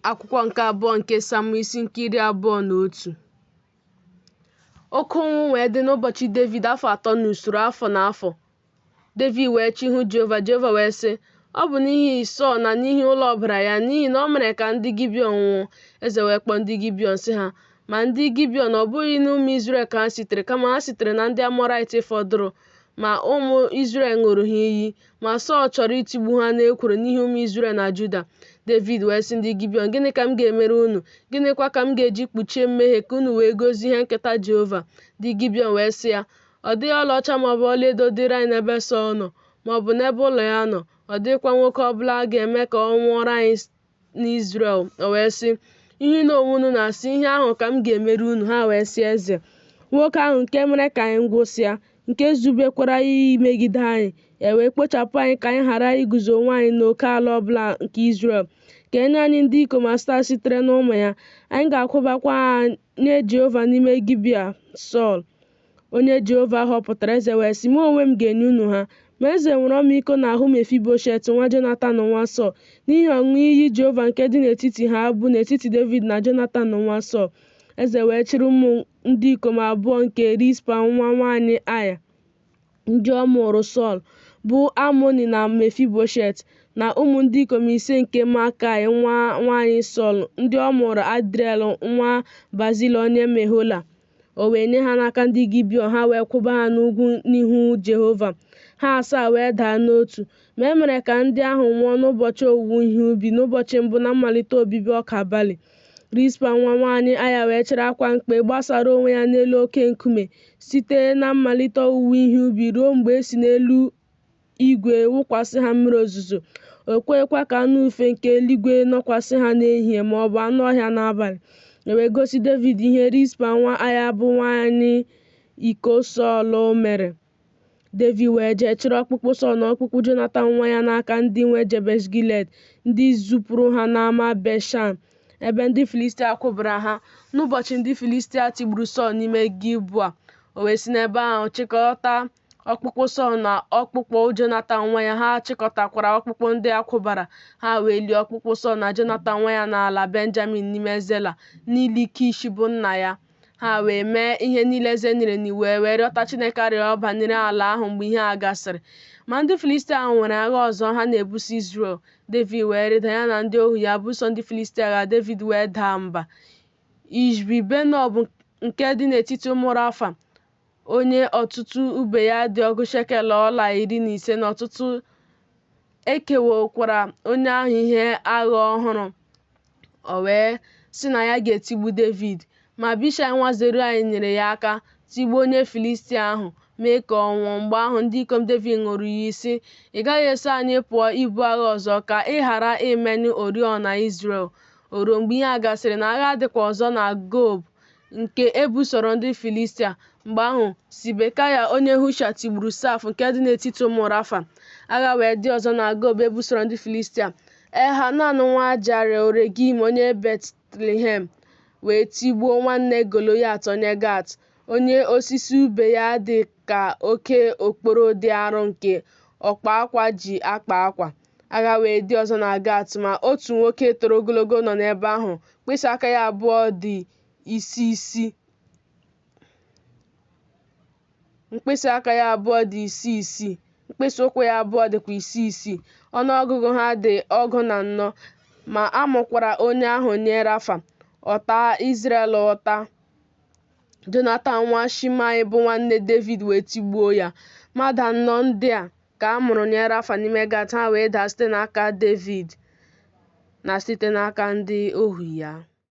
Akwụkwọ nke abụọ nke Samuel isi nke 21. Oke ụnwụ wee dị n'ụbọchị Devid afọ 3 n'usoro, afọ na afọ. Devid wee chọọ ihu Jehova, Jehova wee sị, Ọ bụ n'ihi Sọl na n'ihi ụlọ ọbara ya, n'ihi na o mere ka ndị Gibiọn nwụọ. Eze wee kpọọ ndị Gibiọn, sị ha, Ma ndị Gibiọn, ọ bụghị n'ụmụ Izrel ka ha sitere, kama ha sitere na ndị Amọraịt fọdụrụ, ma ụmụ Izrel ṅụụrụ ha iyi. Ma Sọl chọrọ itigbu ha n'ekworo n'ihi ụmụ Izrel na Juda. Devid wee sị ndị Gibiọn, Gịnị ka m ga-emere unu, gịnịkwa ka m ga-eji kpuchie mmehie ka unu wee gọzie ihe nketa Jehova? Ndị Gibiọn wee sị ya, Ọ dịghị ọlaọcha ma ọ bụ ọlaedo dịịrị anyị n'ebe Sọl nọ, ma ọ bụ n'ebe ụlọ ya nọ, ọ dịghịkwa nwoke ọ bụla a ga-eme ka ọ nwụọrọ anyị n'Izrel. O wee sị, Ihe unu onwe unu na-asị, ihe ahụ ka m ga-emere unu. Ha wee sị eze, Nwoke ahụ nke mere ka anyị gwụsịa, nke zubekwara imegide anyị, e wee kpochapụ anyị ka anyị ghara iguzo onwe anyị n'oke ala ọ bụla nke Izrel, ka e nye anyị ndị ikom asaa sitere n'ụmụ ya, anyị ga-akwụbakwa ha nye Jehova n'ime Gibea Sọl, onye Jehova họpụtara. Eze wee sị, Mụ onwe m ga-enye unu ha. Ma eze nwere ọmịiko n'ahụ Mefiboshet nwa Jonatan nwa Sọl, n'ihi ọṅụṅụ iyi Jehova nke dị n'etiti ha, bụ n'etiti Devid na Jonatan nwa Sọl. Eze wee chịrị ụmụ ndị ikom abụọ nke Rizpa nwa nwaanyị Aịa, ndị ọ mụụrụ Sọl, bụ Amoni na Mefiboshet, na ụmụ ndị ikom ise nke Makai nwa nwaanyị Sọl, ndị ọ mụụrụ Adriel nwa Bazilai onye Mehola. O wee nye ha n'aka ndị Gibiọn, ha wee kwụba ha n'ugwu n'ihu Jehova. Ha asaa wee daa n'otu. Ma e mere ka ndị ahụ nwụọ n'ụbọchị owuwe ihe ubi, n'ụbọchị mbụ na mmalite obibi ọka bali. Rizpa nwa nwaanyị Aịa wee chịrị akwa mkpe gbasara onwe ya n'elu oke nkume, site na mmalite owuwe ihe ubi ruo mgbe e si n'elu igwe wụkwasị ha mmiri ozuzo. O kweghịkwa ka anụ ufe nke eluigwe nọkwasị ha n'ehihie ma ọ bụ anụ ọhịa n'abalị. E wee gosi Devid ihe Rizpa nwa Aịa bụ nwaanyị iko Sọl mere. Devid wee jee chịrị ọkpụkpụ Sọl na ọkpụkpụ Jonatan nwa ya n'aka ndị nwe Jebesh Gilead, ndị zipụrụ ha n'ama Bet-shan, ebe ndị Filistia kwụbara ha, n'ụbọchị ndị Filistia tigburu Sọl n'ime Gilboa. O wee si n'ebe ahụ chịkọta ọkpụkpụ Sọl na ọkpụkpụ Jonatan nwa ya, ha chịkọtakwara ọkpụkpụ ndị a kwụbara. Ha wee lie ọkpụkpụ Sọl na Jonatan nwa ya n'ala Benjamin n'ime Zela, n'ili Kish bụ nna ya. Ha wee mee ihe niile eze nyere n'iwu, e wee rịọta Chineke arịrịọ banyere ala ahụ mgbe ihe a gasịrị. Ma ndị Filistia nwere agha ọzọ ha na-ebuso Izrel. Devid wee rịda, ya na ndị ohu ya, buso ndị Filistia agha, Devid wee daa mba. Ishbi-Benob nke dị n'etiti ụmụ Rafa, onye ọtụtụ ube ya dị ọgụ shekel ọla 15 n'ọtụtụ, e kewokwara onye ahụ ihe agha ọhụrụ. O wee sị na ya ga-etigbu Devid. Ma Abishai nwa Zeruaya nyeere ya aka, tigbuo onye Filistia ahụ, mee ka ọ nwụọ. Mgbe ahụ, ndị ikom Devid ṅụrụ iyi, sị, Ị gaghị eso anyị pụọ ibu agha ọzọ, ka ị ghara imenyụ oriọna Izrel. O ruo mgbe ihe a gasịrị na agha dịkwa ọzọ na Gob nke e busoro ndị Filistia. Mgbe ahụ, Sibekaị onye Husha tigburu Saf nke dị n'etiti ụmụ Rafa. Agha wee dị ọzọ na Gob e busoro ndị Filistia. Elhanan nwa Jare-Oregim onye Betlehem wee tigbuo nwanne Goloyat onye Gat, onye osisi ube ya dị ka oke okporo dị arọ nke ọkpa akwa ji akpa akwa. Agha wee dị ọzọ na Gat, ma otu nwoke toro ogologo nọ n'ebe ahụ, mkpịsị aka ya abụọ dị isii isii. Mkpịsị aka ya abụọ dị isii isii, mkpịsị ụkwụ ya abụọ dịkwa isii isii. Ọnụ ọgụgụ ha dị 44. Ma a mụkwara onye ahụ nye Rafa. Ọ taa Izrel ụta. Jonatan nwa Shimei bụ nwanne Devid wee tigbuo ya. Mmadụ anọ ndị a ka a mụrụ nye Rafa n'ime Gat, ha wee daa site n'aka Devid na site n'aka ndị ohu ya.